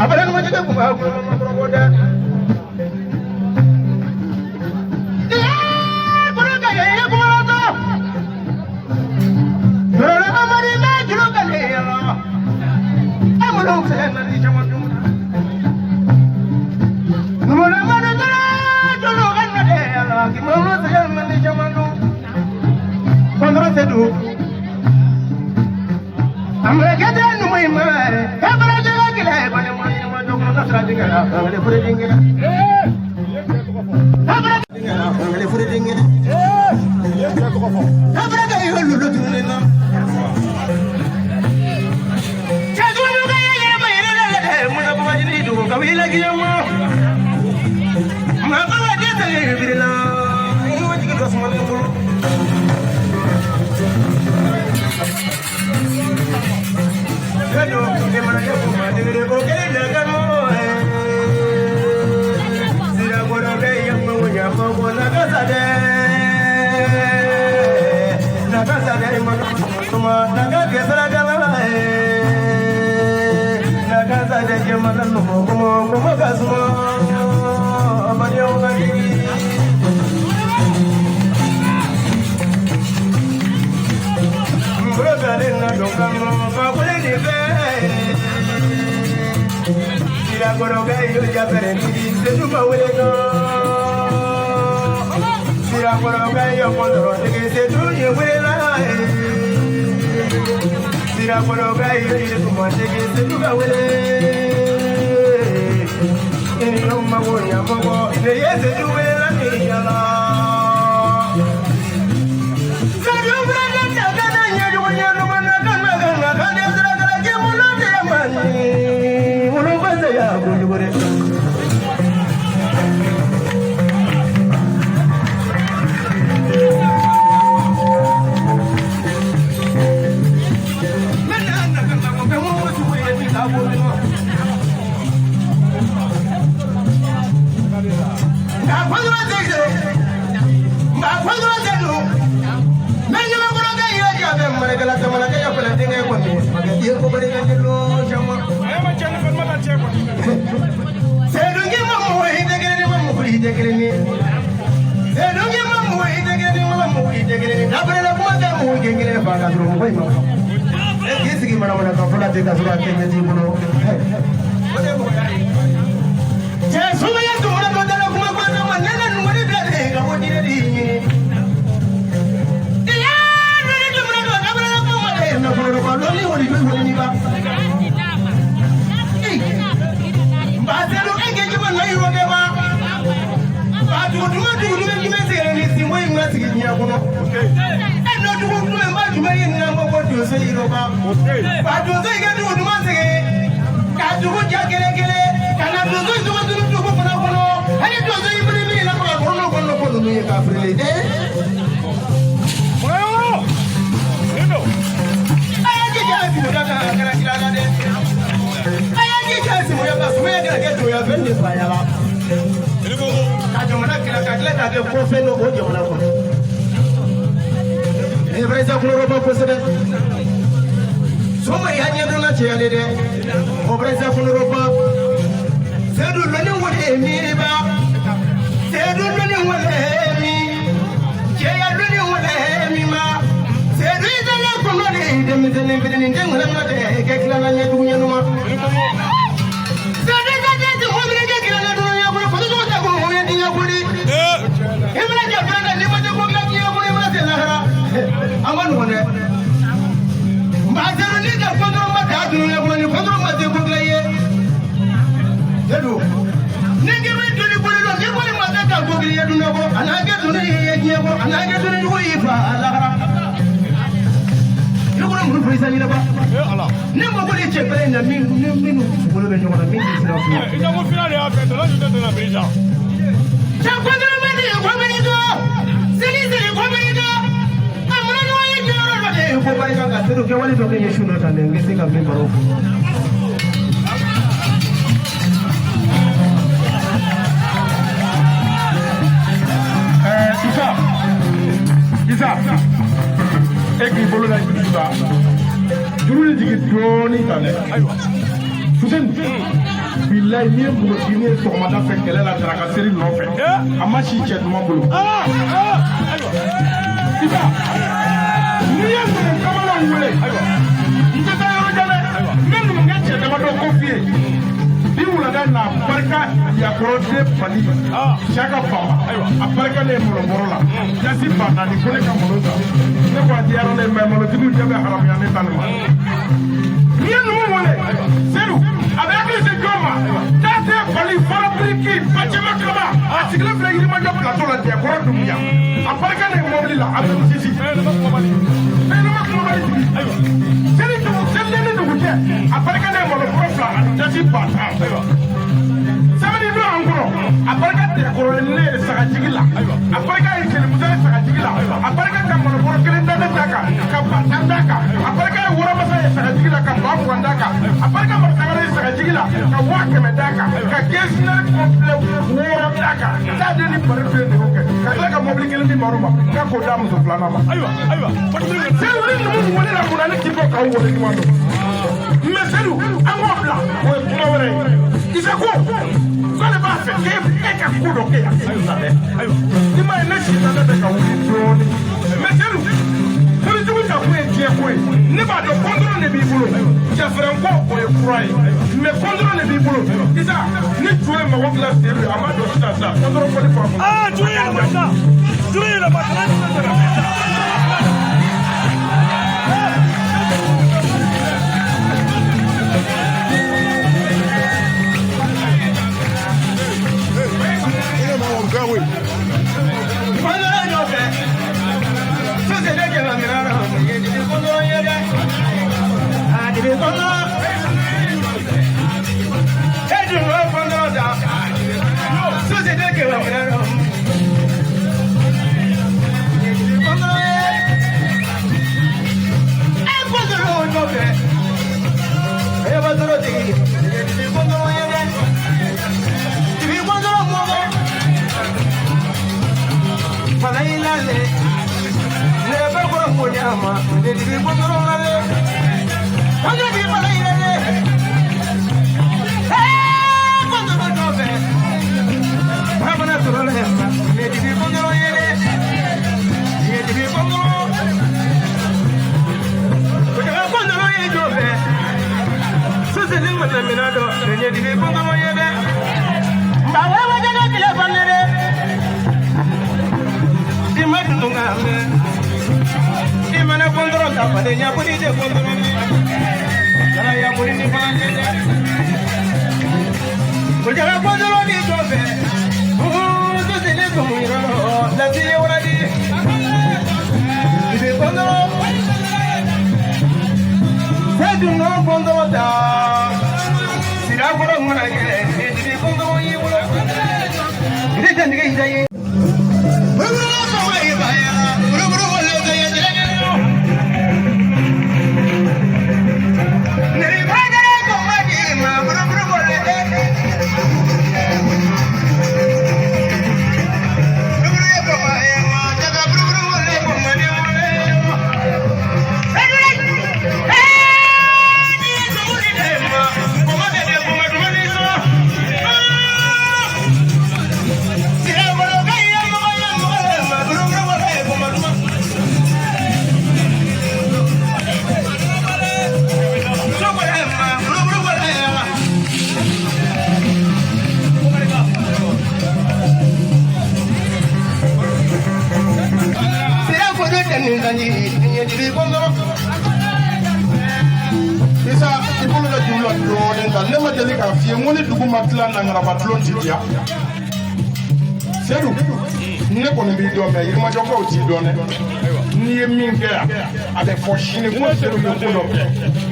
Abana jugu dɛ. E k'i bolo da juru la juru in jigin dɔɔnin tan dɛ ayiwa Fuseni bilahi. Bilayi, n'i ye npogotiginin ye sɔgɔmada fɛ kɛlɛ la daraka seri nɔfɛ, a ma si cɛ duman bolo. Isa, n'i ye numu kamalenw wele, n tɛ taa yɔrɔ jan dɛ, n bɛ numukɛ cɛ damadɔ ko f'i ye. Bi wulada in na, barika yakɔrɔ den fali Saka Baba, a barika ne ye malobɔrɔ la jasi 4000 ko ne ka malo san. Ne ko a diyara ne ye, mɛ malotigiw ɲɛ bɛ haramuya ne ta nin ma. N'i ye numu wele, Sedu, a bɛ hakili se jɔn ma? Taa fali fara biriki bacɛma kaba, a sigilen filɛ Yirimajɔ plateau la, Dɛkɔrɔ Dunbiya. A barika ne ye mɔbili la, a bɛ sisi fɛnɛma kumabali sigi seli dugu selilen ni dugu cɛ. A barika ne ye malobɔrɔ fila ani jasi 10,000. Samedi don an kɔrɔ, a barika Dɛkɔrɔ ye ne ye sagajigi la, a barika ye jelimuso ye sagajigi la, a barika ka malobɔrɔ kelen da ne ta kan ka 10,000 d'a kan. A barika ye wɔrɔmasa ye sagajigi la ka 20,000 d'a kan. A barika marisangara ye sagajigi la ka 100,000 d'a kan, ka gesinɛri complet wɔɔrɔ d'a kan. Taa den ni bari den de y'o kɛ ka tila ka mɔbili kelen di Maro ma k'a k'o d'a muso filanan ma. Ayiwa, ayiwa. Sedu, ni numu wele la mun na, ne ti bɔ k'aw wele ɲuman dɔn. Mɛ Sedu, an k'o bila, o ye kuma wɛrɛ ye. Isa ko k'ale b'a fɛ k'e e ka ko dɔ kɛ yan sisan dɛ. I m'a ye, ne si ta ne bɛ ka wuli dɔɔnin. Mɛ Sedu, politiki ta kun ye diɲɛ ko ye. Ne b'a dɔn kɔntɔrɔn de b'i bolo, jafɛrɛn ko o ye kura ye, mɛ kɔntɔrɔn de b'i bolo. Isa, ni ju ye mago dilan Sedu ye, a ma dɔn sisan sisan kɔntɔrɔn fɔli fɔ a kɔnɔ. Aa, juru yɛlɛma sisan, juru yɛlɛma, kana juru yɛlɛma. Isa, i bolo bɛ juru la dɔɔnin ta. Ne ma deli k'a f'i ye n ko ni dugu ma tila, nangaraba tulon ti diya. Sedu, ne kɔni b'i dɔn, mɛ Yirimajɔkaw t'i dɔn dɛ. N'i ye min kɛ yan, a bɛ fɔ sini ko Sedu ye ko dɔ kɛ.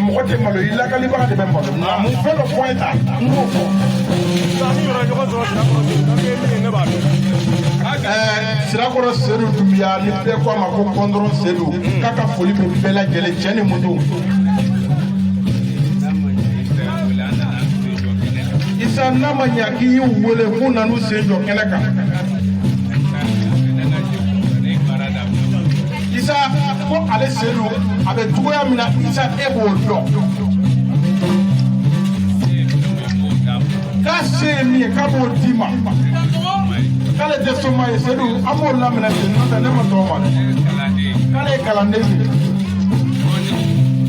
Mɔgɔ tɛ malo, i lakalibaga de bɛ malo. Nka mun fɛn dɔ fɔ ye ta, n b'o fɔ. Sirakɔrɔ Sedu Dunbiya, ni bɛɛ ko a ma ko kɔndɔrɔn Sedu, k'a ka foli bɛ bɛɛ lajɛlen, cɛ ni muso. Isa, n'a ma ɲa k'i y'u wele k'u nan'u sen jɔ kɛnɛ kan, Isa ko ale Sedu a bɛ cogoya min na, Isa, e b'o dɔn. K'a se ye min ye k'a b'o d'i ma. K'ale tɛ soma ye Sedu, an b'o laminɛ ten, n'o tɛ ne ma sɔn o ma dɛ. K'ale ye kalanden de ye.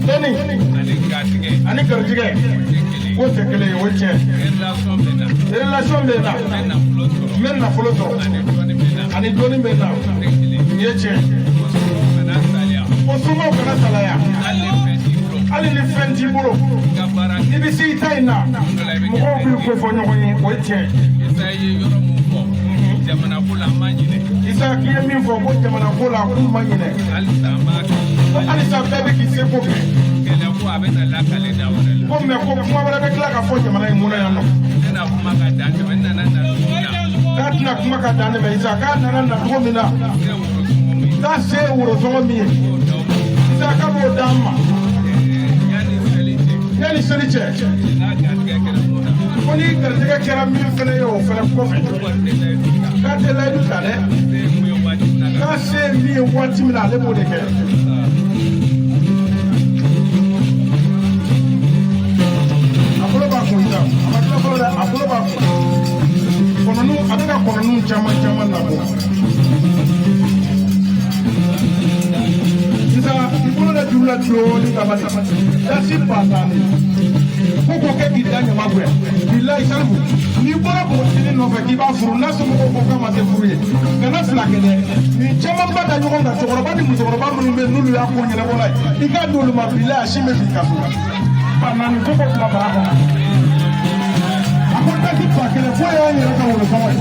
Dɔnni ani garijɛgɛ k'o tɛ kelen ye, o ye tiɲɛ. Relation bɛ na, n bɛ nafolo sɔrɔ ani dɔnni bɛ na, nin ye tiɲɛ. Ko somaw kana salaya, hali ni fɛn t'i bolo, i bɛ se i ta in na, mɔgɔw b'i ko fɔ ɲɔgɔn ye, o ye tiɲɛ. Isa k'i ye min fɔ ko jamana ko la k'u ma ɲinɛ, ko halisa bɛɛ bɛ k'i seko kɛ. Ko mɛ ko kuma wɛrɛ bɛ tila ka fɔ jamana in kɔnɔ yan nɔ. K'a tɛna kuma ka dan tɛmɛ Isa, k'a nana na cogo min na, k'a se ye worosɔngɔ min ye, Isa k'a b'o d'an ma. Yanni seli cɛ, ko ni garijɛgɛ kɛra min fɛnɛ ye o fɛnɛ kɔfɛ, k'a tɛ layidu ta dɛ, k'a se ye min ye waati min na ale b'o de kɛ. A bolo b'a kun sisan, a ma tila fɔlɔ dɛ, a bolo b'a kun. Kɔnɔninw, a bɛ ka kɔnɔninw caman caman labɔ. Sisan i bolo da juru la dɔɔnin ka ban dasi ba naani ko k'o kɛ k'i da ɲama goya. Bilayi Salifu, n'i bɔra npogotiginin nɔfɛ k'i b'a furu, n'a somɔgɔw ko k'a ma se furu ye, kana fila kɛ dɛ. Nin camanba da ɲɔgɔn kan, cɛkɔrɔba ni musokɔrɔba minnu bɛ yen n'olu y'a ko ɲɛnabɔla ye, i k'a d'olu ma, bilayi a si bɛ bin ka so. 4000 ko k'o bila bara kɔnɔ. A ko dasi 1000 fo y'an yɛrɛ ka worosɔngɔ ye.